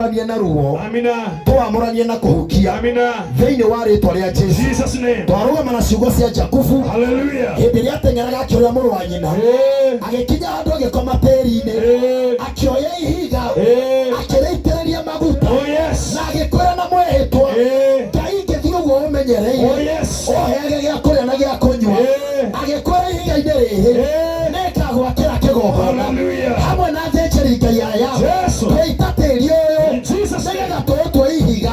Tũwamũranie na ruo. Amina. Tũwamũranie na kũhukia. Amina. Thĩinĩ wa rĩtwa rĩa Jesu. Jesus name. Twarũgama na ciugo cia Jakubu. Hallelujah. Hĩndĩ ĩrĩa ateng'eraga akĩũrĩra mũrũ wa nyina. Agĩkinya handũ agĩkoma tĩri-inĩ. Akĩoya ihiga. Akĩrĩitĩrĩria maguta. Oh yes. Na agĩkwĩra na mwĩhĩtwa. Ngai ingĩthiĩ ũguo ũmenyereire. Oh yes. Ũheage gĩa kũrĩa na gĩa kũnyua. Agĩkwĩra ihiga-inĩ rĩrĩ. Nĩngagwakĩra kĩgongona. Hallelujah. Hamwe na athĩnjĩri Ngai aya. Jesu. Twĩita tĩri ũyũ. In Jesus name. Nĩgetha tũũtue ihiga.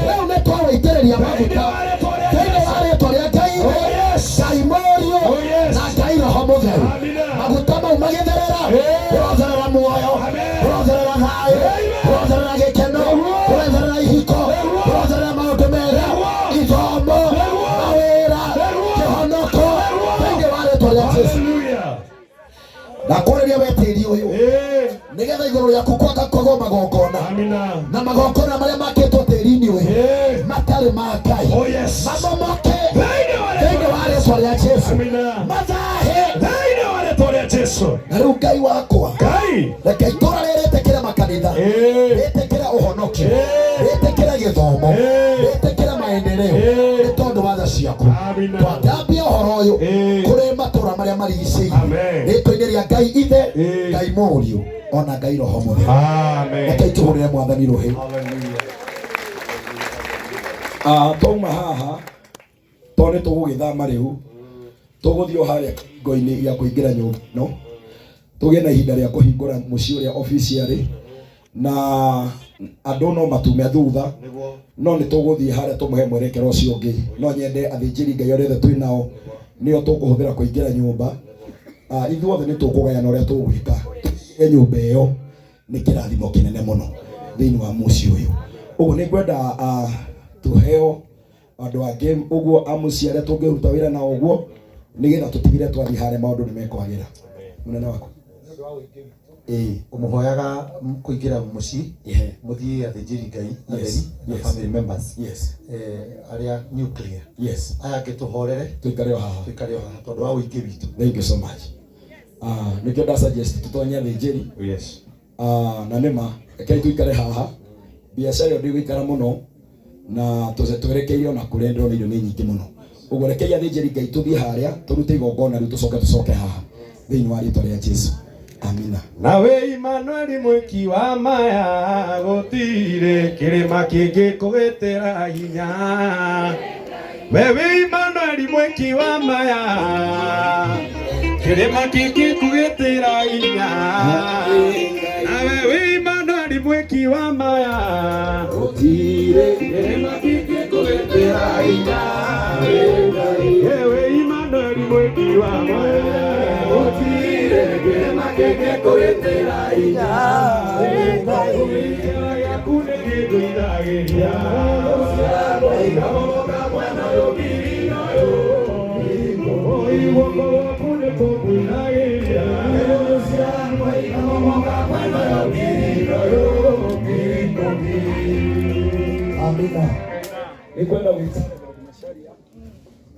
Rĩu nĩ twaũitĩrĩria Thĩinĩ maguta. wa rĩtwa rĩa Thĩinĩ Jesu. wa rĩtwa rĩa Ngai Oh Ithe, yes. Ngai Mũriũ, Oh yes. na Ngai Roho Mũtheru. Amina. Maguta mau magĩtherera, ũrotherera muoyo, Amen. ũrotherera thayũ, Amen. ũrotherera gĩkeno, ũrotherera ihiko, ũrotherera maũndũ mega, ithomo, mawĩra, kĩhonoko, thĩinĩ wa rĩtwa rĩa Jesu. Hallelujah. Ndakwarĩria we tĩri ũyũ nĩgetha igũrũ rĩaku kwaga kwagwo magongona Amina. na magongona marĩa makĩtwo tĩri-inĩ ũyũ matarĩ ma Ngai Oh yes. mamomoke Thĩinĩ wa thĩinĩ wa rĩtwa rĩa Jesu Amina. mathahe Thĩinĩ wa rĩtwa rĩa Jesu. na rĩu Ngai wakwa Ngai. reke itũra rĩrĩtĩkĩre makanitha rĩtĩkĩre ũhonokio rĩtĩkĩre gĩthomo rĩtĩkĩre maendeleo nĩ tondũ wa tha ciaku. Amina. Twatambia ũhoro ũyũ kũrĩ matũra marĩa marigicĩirie Amen. rĩtwa-inĩ rĩa Ngai Ithe, Ngai Mũriũ ona Ngai Roho Mũtheru. Amen. Reke itũhũrĩre Mwathani rũhĩ. Hallelujah. Twauma haha tondũ nĩ tũgũgĩthama rĩu tũgũthiĩ o harĩa kĩhingo-inĩ gĩa kũingĩra nyũmba ĩno tũgĩe na ihinda rĩa kũhingũra mũciĩ ũrĩa officially na andũ no matume thutha no nĩ tũgũthiĩ harĩa tũmũhe mwerekero ũcio ũngĩ. No nyende athĩnjĩri Ngai arĩa othe twĩ nao nĩo tũkũhũthĩra kũingĩra nyũmba. Ithuothe nĩ tũkũgayana ũrĩa tũgwĩka tũingĩre nyũmba ĩyo nĩ kĩrathimo kĩnene mũno thĩinĩ wa mũciĩ ũyũ. Ũguo nĩ ngwenda tũheo andũ angĩ ũguo a mũciĩ arĩa tũngĩruta wĩra nao ũguo nĩgetha tũtigĩre twathiĩ harĩa maũndũ nĩ mekwagĩra. Mũnene wakwa. Kũmũhoyaga kũingĩra mũciĩ mũthiĩ athĩnjĩri Ngai atheri na family members arĩa nuclear. Aya angĩ tũhorere tũikare o haha. Tũikare o haha tondũ wa ũingĩ witũ. Thank you so much. Nĩkĩo nda suggest tũtonye athĩnjĩri. Yes. Na nĩma rekei tũikare haha biacara ĩyo ndĩgũikara mũno na twerekeire ona kũrĩa ndĩrona irio nĩ nyingĩ mũno. Ũguo rekei athĩnjĩri Ngai tũthiĩ harĩa tũrute igongona rĩu tũcoke tũcoke haha thĩinĩ wa rĩtwa rĩa Jesu. Amina. Nawe Emmanuel mwĩki wa maya gũtirĩ kĩrĩma kĩngĩkũgĩtĩra hinya. Wewe Emmanuel mwĩki wa maya kĩrĩma kĩngĩkũgĩtĩra hinya. Nawe Emmanuel mwĩki wa maya gũtirĩ kĩrĩma kĩngĩkũgĩtĩra hinya. Wewe Emmanuel mwĩki wa maya gũtirĩ kĩrĩma kĩngĩkũgĩtĩra hinya. Kĩrĩma gĩaku nĩ kĩngũithagĩria. Guoko gwaku nĩ kũngũithagĩria. Amina. Nĩngwenda gwĩta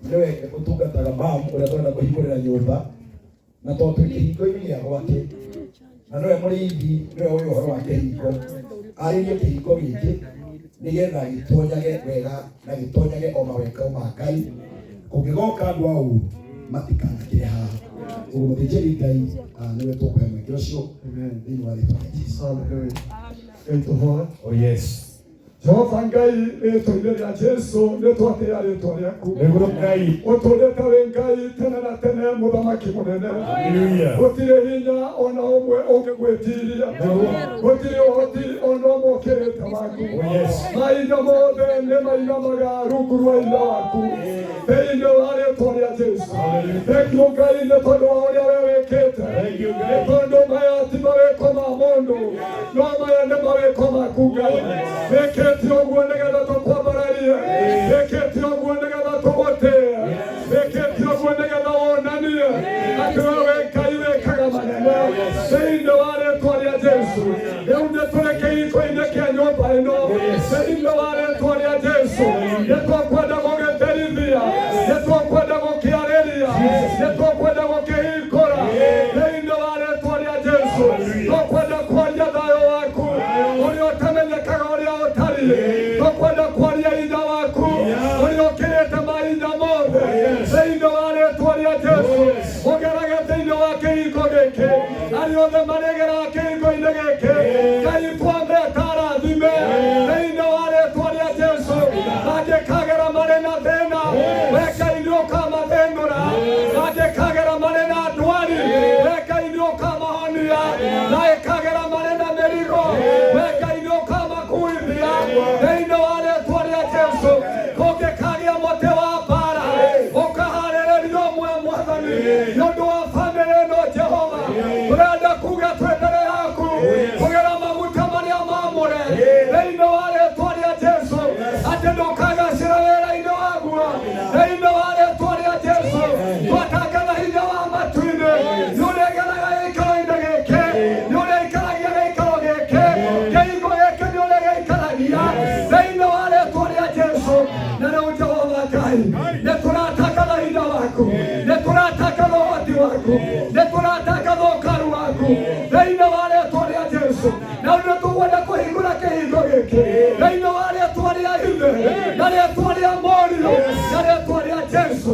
nĩwe ũtungataga mam ũrĩa tũrenda kũhingũrĩra nyũmba na tondũ twĩ kĩhingo-inĩ gĩa gwake na nĩwe mũrĩithi nĩwe ũĩ ũhoro wa kĩhingo arĩrie kĩhingo gĩkĩ nĩgetha gĩtonyage wega na gĩtonyage o mawega ma Ngai kũngĩgoka andũ a ũru matikanakĩre haha. Ũguo mũthĩnjĩri Ngai nĩwe tũkũhe mweke ũcio thĩinĩ wa rĩtwa rĩa Jesu. Hallelujah. Ngai tũhoe. Oh yes. Jehova Ngai rĩtwa-inĩ rĩa Jesu nĩ twatĩĩa rĩtwa rĩaku. Nĩguo Ngai. Ũtũũrĩte wĩ Ngai tene na tene mũthamaki mũnene. Hallelujah. Gũtirĩ hinya ona ũmwe ũngĩgwĩtiria. Gũtirĩ ũhoti ona ũmwe ũkĩrĩte waku. Oh yes. Mahinda mothe nĩ mainamaga rungu rwa hinya waku. Thĩinĩ wa rĩtwa rĩa Jesu. Thank you Ngai nĩ tondũ wa ũrĩa we wĩkĩte. Thank you Nĩ Ngai. tondũ maya ti mawĩko ma mũndũ no maya nĩ mawĩko maku Ngai. Wĩkĩte ũguo nĩgetha tũkwambararie. Wĩkĩte ũguo nĩgetha tũgũtĩe. Wĩkĩte ũguo nĩgetha wonanie atĩ we wĩ Ngai wĩkaga manene. Thĩinĩ wa rĩtwa rĩa Jesu. Rĩu nĩ tũrĩ kĩhingo-inĩ kĩa nyũmba ĩno. Thĩinĩ wa rĩtwa rĩa Jesu. Nĩ tũkwenda gũgĩtherithia. Nĩ tũkwenda gũkĩarĩria. Nĩ tũkwenda gũkĩhingũra. Thĩinĩ wa rĩtwa rĩa Jesu. Tũkwenda kwaria thayũ waku ũrĩa ũtamenyekaga. Ngai tũkwenda kwaria hinya waku ũrĩa ũkĩrĩte mahinya mothe thĩinĩ wa rĩtwa rĩa Jesu ũgerage thĩinĩ wa kĩhingo gĩkĩ arĩa othe marĩgeraga kĩhingo-inĩ gĩkĩ Ngai twameta arathime thĩinĩ wa rĩtwa rĩa Jesu mangĩkagera marĩ na thĩna we Ngai nĩ ũkamathĩnũra mangĩkagera marĩ na ndwari we Ngai nĩ ũkamahonia mangĩkagera marĩ na mĩrigo we Ngai nĩ ũkamakuithia thĩinĩ wa rĩtwa rĩa Jesu kũngĩkagĩa mũtĩ wa mbara ũkaharĩrĩrio ũmwe Mwathani nĩ ũndũ wa bamĩrĩ ĩno Jehova tũrenda kuga twĩ mbere yaku kũgera maguta marĩa mamũre thĩinĩ wa rĩtwa rĩa Jesu atĩ ndũkagacĩra wĩra-inĩ waguo thĩinĩ wa rĩtwa rĩa Jesu twatangatha hinya wa matu-inĩ nĩ ũrĩa ũgeraga gĩikaro-inĩ gĩkĩ nĩ ũrĩa ũikaragia gĩikaro gĩkĩ kĩhingo gĩkĩ nĩ ũrĩa gĩikaragia thĩinĩ wa rĩtwa rĩa Jesu na rĩu Jehova Ngai nĩ tũratangatha hinya waku nĩ tũratangatha ũhoti waku nĩ tũratangatha ũkaru waku thĩinĩ wa rĩtwa rĩa Jesu na nĩ tũkwenda kũhingũra kĩhingo gĩkĩ thĩinĩ wa rĩtwa rĩa Ithe na rĩtwa rĩa Mũriũ na rĩtwa rĩa Jesu.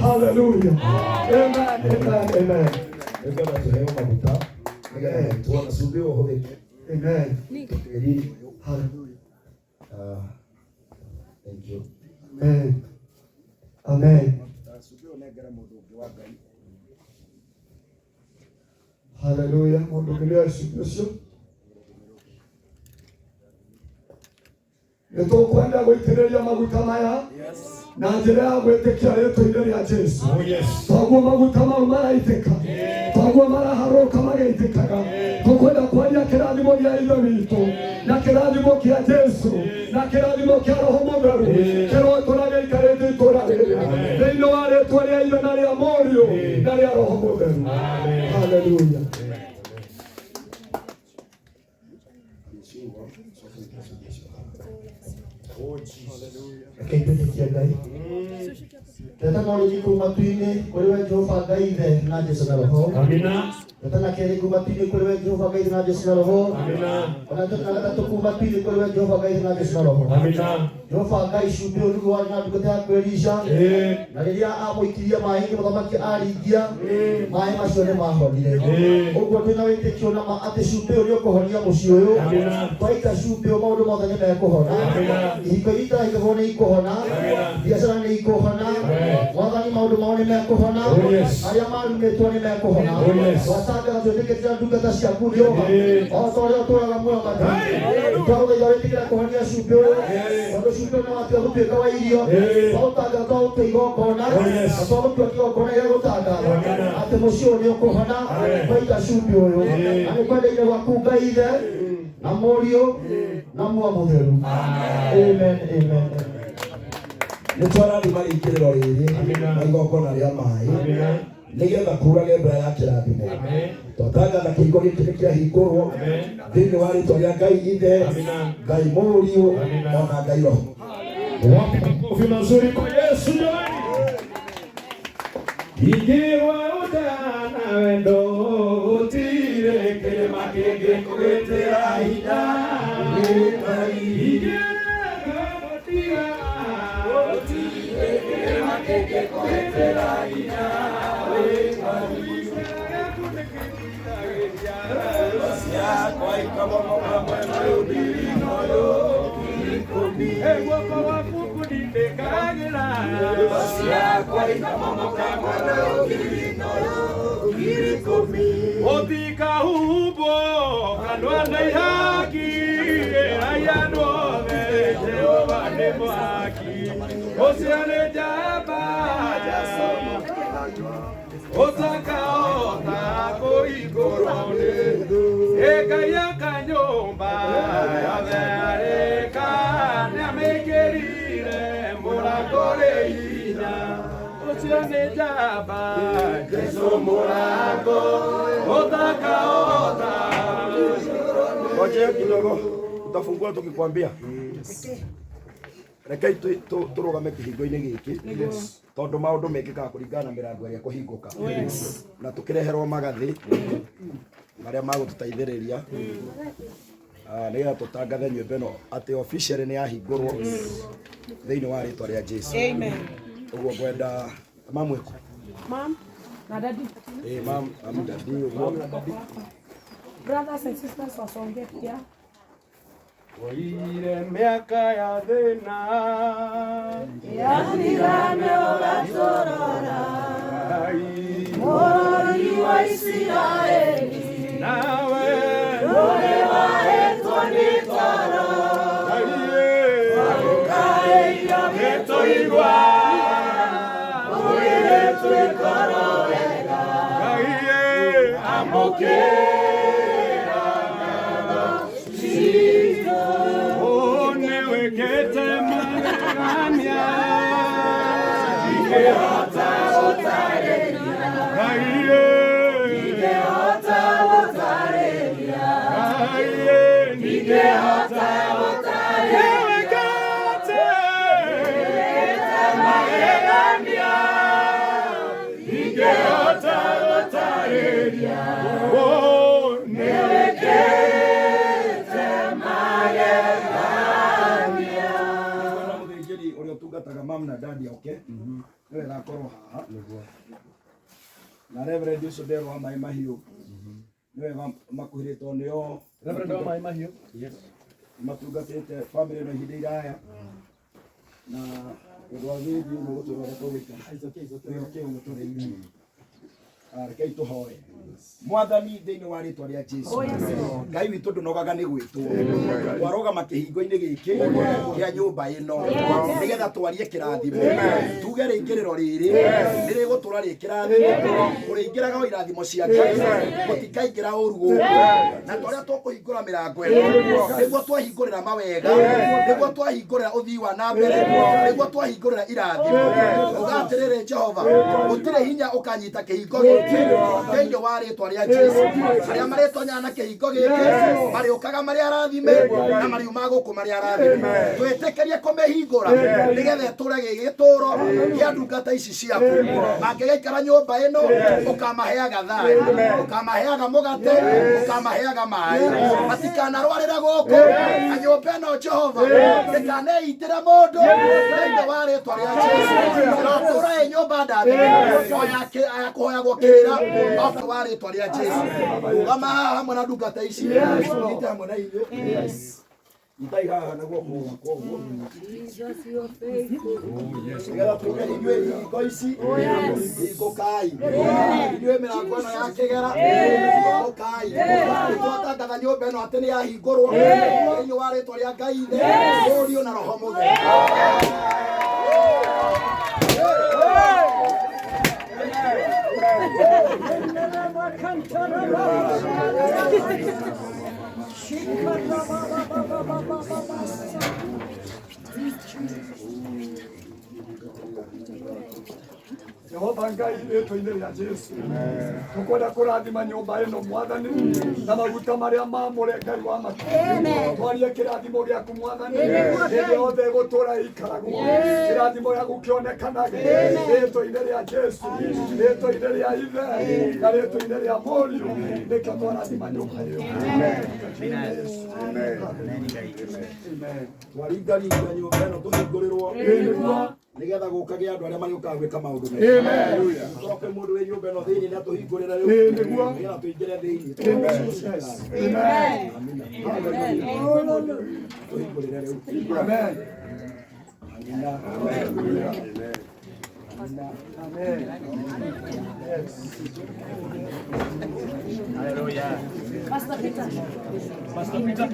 Hallelujah. Amen, amen, amen. Nĩngwenda tũheo maguta nĩgetha maitwo na cumbĩ ũyũ ũhũthĩke Amen. tĩri-inĩ ũyũ. Hallelujah. Thank you. Amen. Amen. Cumbĩ ũyũ nengera mũndũ ũngĩ wa Ngai. Hallelujah. Mũndũ ũngĩ nĩoe cumbĩ ũcio. Nĩ tũkwenda gũitĩrĩria maguta maya na njĩra ya gwĩtĩkia rĩtwa-inĩ rĩa Jesu. Toguo maguta mau maraitĩka, toguo maraharũka magĩitĩkaga, tũkwenda kwaria kĩrathimo gĩa Ithe witũ na kĩrathimo kĩa Jesu na kĩrathimo kĩa Roho Mũtheru kĩrotũra gĩikarĩte itũũra rĩrĩ thĩinĩ wa rĩtwa rĩa Ithe na rĩa Mũriũ na rĩa Roho Mũtheru. Hallelujah. Reke twĩtĩkie Ngai. Twetana ũrĩmi kũu matu-inĩ kũrĩ we Jehova Ngai Ithe na Jesu na Roho. Amina. Twetana kerĩ kũu matu-inĩ kũrĩ we Jehova Ngai Ithe na Jesu na Roho. Amina. Ona twetana gatatũ kũu matu-inĩ kũrĩ we Jehova Ngai Ithe na Jesu na Roho. Amina. Jehova Ngai cumbĩ ũyũ nĩguo warĩ na ndungata yaku Elisha. Na rĩrĩa amũikirie maĩ-inĩ mũthamaki aringia maĩ macio nĩ mahonire. Ũguo twĩna wĩtĩkio na ma atĩ cumbĩ ũyũ nĩ ũkũhonia mũciĩ ũyũ. Twaita cumbĩ ũyũ maũndũ mothe nĩ mekũhona. Ihiko iria itarahingwo nĩ ikũhona. Biacara nĩ ikũhona. Mwathani maũndũ mao nĩ mekũhona. Arĩa marumĩtwo nĩ mekũhona. Twatangatha twĩtĩkĩtie ndungata ciaku Jehova o ta ũrĩa ũtũũraga muoyo matu-inĩ. Twagũthaitha wĩtĩkĩre kũhonia cumbĩ ũyũ tondũ cumbĩ ũyũ nĩ watua gũtuĩka wa irio. Twaũtangatha twaũtua igongona na twagũtua kĩgongona gĩa gũtangatha atĩ mũciĩ ũyũ nĩ ũkũhona twaita cumbĩ ũyũ. Na nĩ kwendeire gwaku Ngai Ithe na Mũriũ na Muoyo Mũtheru. Amen, amen, amen. Nĩ twarathima rĩingĩrĩro rĩrĩ na igongona rĩa maĩ nĩgetha kurage mbura ya kĩrathimo. Twatangatha kĩhingo gĩkĩ nĩ kĩahingũrwo thĩinĩ wa rĩtwa rĩa Ngai Ithe, Ngai Mũriũ ona Ngai Roho. Wapi makofi mazuri kwa Yesu jamani. Ingĩwa ũtana wendo gũtirĩ kĩrĩma kĩngĩkũgitĩra hinya. Ingĩrega gũtiga gũtirĩ kĩrĩma kĩngĩkũgitĩra hinya. Guoko gwaku kũndindĩkagĩra. Ũtikahumbwo kanua na ihaki ĩrai andũ othe Jehova nĩ mwaki ũcio nĩ njamba ũtakaota kũhingũrwo nĩ Ngai aka nyũmba yothe arĩka nĩamĩkĩrire mũrango ũrĩ hinya ũcio nĩ njamba Jesu mũrango ũtakaota. Ngojea kidogo, utafungua tukikwambia. Rekei tũrũgame kĩhingo-inĩ gĩkĩ tondũ maũndũ mekĩkaga kũringana na mĩrango ĩrĩa ĩkũhingũka na tũkĩreherwo magathĩ marĩa magũtũteithĩrĩria. Nĩgetha tũtangathe nyũmba ĩno atĩ officially nĩ yahingũrwo thĩinĩ wa rĩtwa rĩa Jesu. Amen. Ũguo ngwenda mamwĩko. Mom na daddy. Mam, am daddy ũguo. Brothers and sisters wasonge pia. Oire miaka ya thĩna Yathirane ũgatũrora Mũrori wa Isiraeli nawe Ũrĩ wahetwo nĩ toro Ũkaĩirio gĩtũigua Ũgĩgĩtuĩkoro wega Ngai amũkĩra Nĩwĩkĩte magegania Ndingĩhota gũtarĩria Ngai Ndingĩhota gũtarĩria Ngai Ndingĩhota gũtarĩria Nĩwĩkĩte magegania Ndingĩhota gũtarĩria Nĩwĩkĩte magegania. Ngwenda mũthĩnjĩri ũrĩa ũtungataga mam na daddy oke nĩwe gakorwo haha na reverend ũcio nderwo wa maĩ mahiũ nĩwe makuhĩrĩtwo nĩo Reverend wa maĩ mahiũ. Matungatĩte family ĩno ihinda iraya na ũndũ wa gĩthiĩ nĩ gũtũra ũrĩa tũgwĩka. It's okay ũguo tũrĩ. Rekei tũhoe. Mwathani thĩinĩ wa rĩtwa rĩa Jesu Ngai witũ ndũnogaga nĩ gwĩtwo twarũgama kĩhingo-inĩ gĩkĩ kĩa nyũmba ĩno nĩgetha twarie kĩrathimo tuge rĩingĩrĩro rĩrĩ nĩ rĩgũtũra rĩ kĩrathimo kũrĩingĩraga o irathimo cia Ngai gũtikaingĩra ũru gũkũ na tũrĩa tũkũhingũra mĩrango ĩno nĩguo twahingũrĩra mawega nĩguo twahingũrĩra ũthii wa na mbere nĩguo twahingũrĩra irathimo uga atĩrĩrĩ Jehova gũtirĩ hinya ũkanyita kĩhingo gĩkĩ thĩinĩ wa rĩtwa rĩa Jesu arĩa marĩtonyaga na kĩhingo gĩkĩ marĩũkaga marĩ arathime na mariumaga gũkũ marĩ arathime twĩtĩkĩrie kũmĩhingũra nĩgetha ĩtũre gĩ gĩtũro kĩa ndungata ici ciaku mangĩgaikara nyũmba ĩno ũkamaheaga thayũ ũkamaheaga mũgate ũkamaheaga maĩ matikanarwarĩre gũkũ na nyũmba ĩno Jehova ndĩkaneitĩre mũndũ thĩinĩ wa rĩtwa rĩa Jesu ĩrotũra ĩ nyũmba ndathime o ya kũhoyagwo kĩrĩra o wa rĩtwa rĩa Jesu rũgama haha hamwe na ndungata ici nyite hamwe na inyuĩ nyitai haha na guoko gwakwa ũguo nĩgetha tuge inyuĩ ihingo ici hingũkai inyuĩ mĩrango ĩno ya kĩgera hingũkai nĩtwatangatha nyũmba ĩno atĩ nĩ yahingũrwo thĩinĩ wa rĩtwa rĩa Ngai Ithe Mũriũ na Roho Mũtheru. Jehova Ngai rĩtwa-inĩ rĩa Jesu tũkwenda kũrathima nyũmba ĩno mwathani na maguta marĩa mamũre Ngai wa matu twarie kĩrathimo gĩaku mwathani hĩndĩ yothe ĩgũtũra ĩikaragwo kĩrathimo gĩaku kĩonekanage rĩtwa-inĩ rĩa Jesu rĩtwa-inĩ rĩa Ithe na rĩtwa-inĩ rĩa Mũriũ nĩkĩo twarathima nyũmba ĩyo. Twaringaringa nyũmba ĩno tũhingũrĩrwo nĩgetha gũkagĩa andũ arĩa marĩũkaga gwĩka maũndũ mega. Korwo kwĩ mũndũ wĩ nyũmba ĩno thĩinĩ nĩ atũhingũrĩre rĩu nĩgetha tũingĩre thĩinĩ. Tũhingũrĩre rĩu. Amina. Amina. Pastor Peter. Pastor Peter.